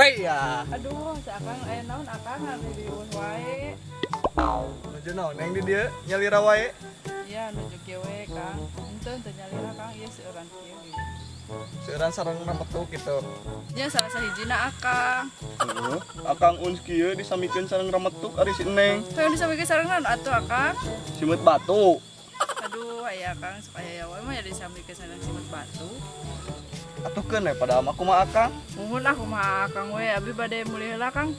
Weh ya. Aduh, si Akang aya naon Akang ngariweuh wae. Nuju naon neng di dieu nyalira wae. Iya, nuju kieu we, Kang. Henteu teu nyalira Kang, ieu seueuran kieu. Seueuran sareng remetuk kitu. Nya salah sahijina Akang. Heeh. Akang uns kieu disamikeun sareng remetuk ari si Neng. Hayang disamikeun sareng naon atuh Akang? Simeut batu. Aduh, aya Akang sok aya wae mah disamikeun sareng simeut batu. Atuh keun we padahal mah kumaha Akang? Muhun ah kumaha Akang we, abi bade mulih heula Kang.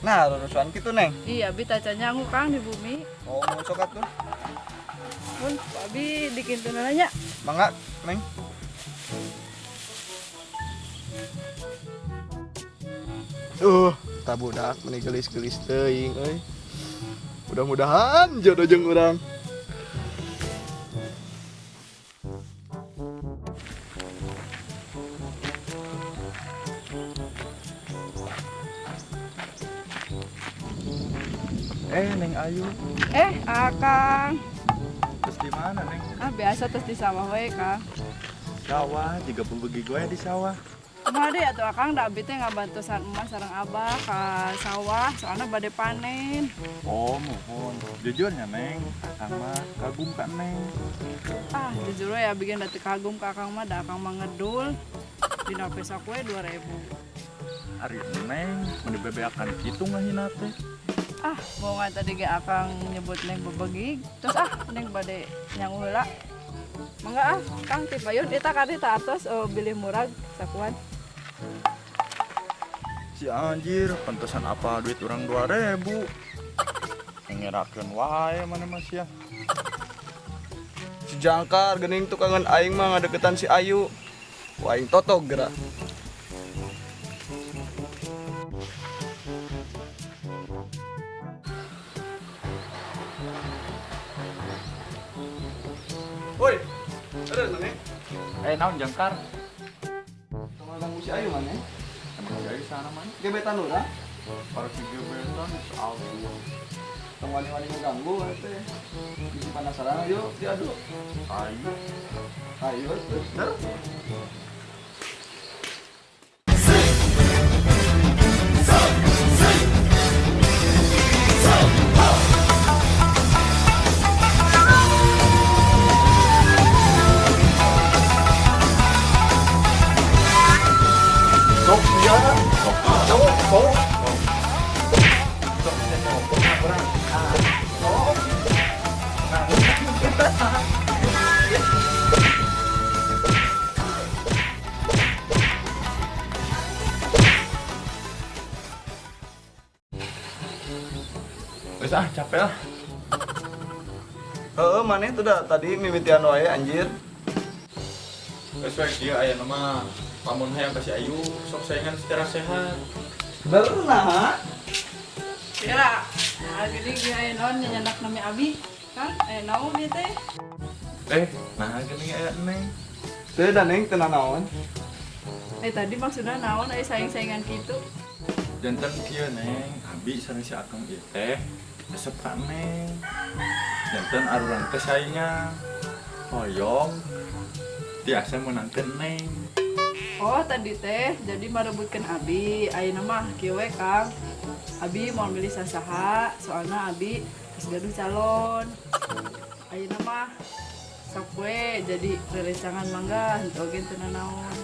Nah, rurusuhan kitu Neng. Iya, abi taca nyangu Kang di bumi. Oh, mun sok atuh. Mun, abi dikintun heula nya. Mangga, Neng. Ta budak meni geulis-geulis teuing euy. Mudah-mudahan jodoh jeung urang. Neng Ayu. Akang. Terus di mana, Neng? Ah, biasa terus di sawah we, Kang. Sawah, juga pembegi gue di sawah. Kumaha deui atuh Akang, da abi teh ngabantosan emak sareng abah ka sawah, soalna bade panen. Oh, mohon. Jujurnya, Neng, Akang mah kagum ka Neng. Ah, jujur we abi ge da teu kagum ka Akang mah, da Akang mah ngedul. Dina pesak we 2000. Ari Neng, mun dibebeakan kitu ngahina teh. Ah, bohongan tadi ge Akang nyebut Neng bebegig. Terus ah, Neng bade nyangu heula. Mangga ah, Kang tipayun eta kade ta atos bilih murag sakuan. Si anjir, pantesan apa duit urang 2000. Ngerakeun wae mana mas ya. Si jangkar geuning tukangan aing mah ngadeukeutan si Ayu. Ku aing totog geura. Woi, ada mana? Naon jangkar? Sama ganggu si Ayu mana? Emang si Ayu sana mana? Gebetan urang? Para si gebetan soal gua. Tong wani-wani ngeganggu teh. Bisi penasaran ayo diadu. Ayo. Ayo terus. Der. Sok sia. Sok. Sok. Sok kurang. Sok. Wes ah, capek lah. Heeh, maneh tuh dah tadi mimitian wae anjir. Wes we kieu aya nama lamun hayang ka si Ayu sok saingan secara sehat. Bener nah. Kira, nah gini ge aya naon nyanyak nami abi? Kang, aya naon ieu teh? Nah gini aya Neng. Teu da Neng teu nanaon. Tadi maksudna naon aya saing-saingan kitu? Janten kieu Neng, abi sareng si Akang ieu teh resep ka Neng. Janten arurang teh saingan. Hoyong tiasa meunangkeun Neng. Oh, tadi teh jadi marebutkeun abi. Ayeuna mah kieu we, Kang. Abi mau milih sasaha, soalna abi geus gaduh calon. Ayeuna mah sok we jadi rerencangan mangga henteu oge teu nanaon.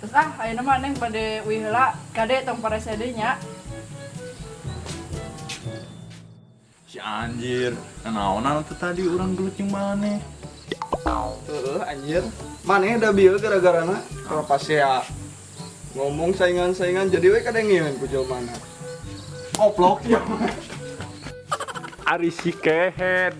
Terus ah, ayeuna mah Neng bade uih heula, kade tong parese deui nya. Si anjir, nanaonan teh tadi urang gelut jeung maneh. Heeh, anjir. Maneh da bieu gara-garana kalau pas ya ngomong saingan-saingan jadi we kadengieun ku jelema. Koplok ya. Ari si kehed.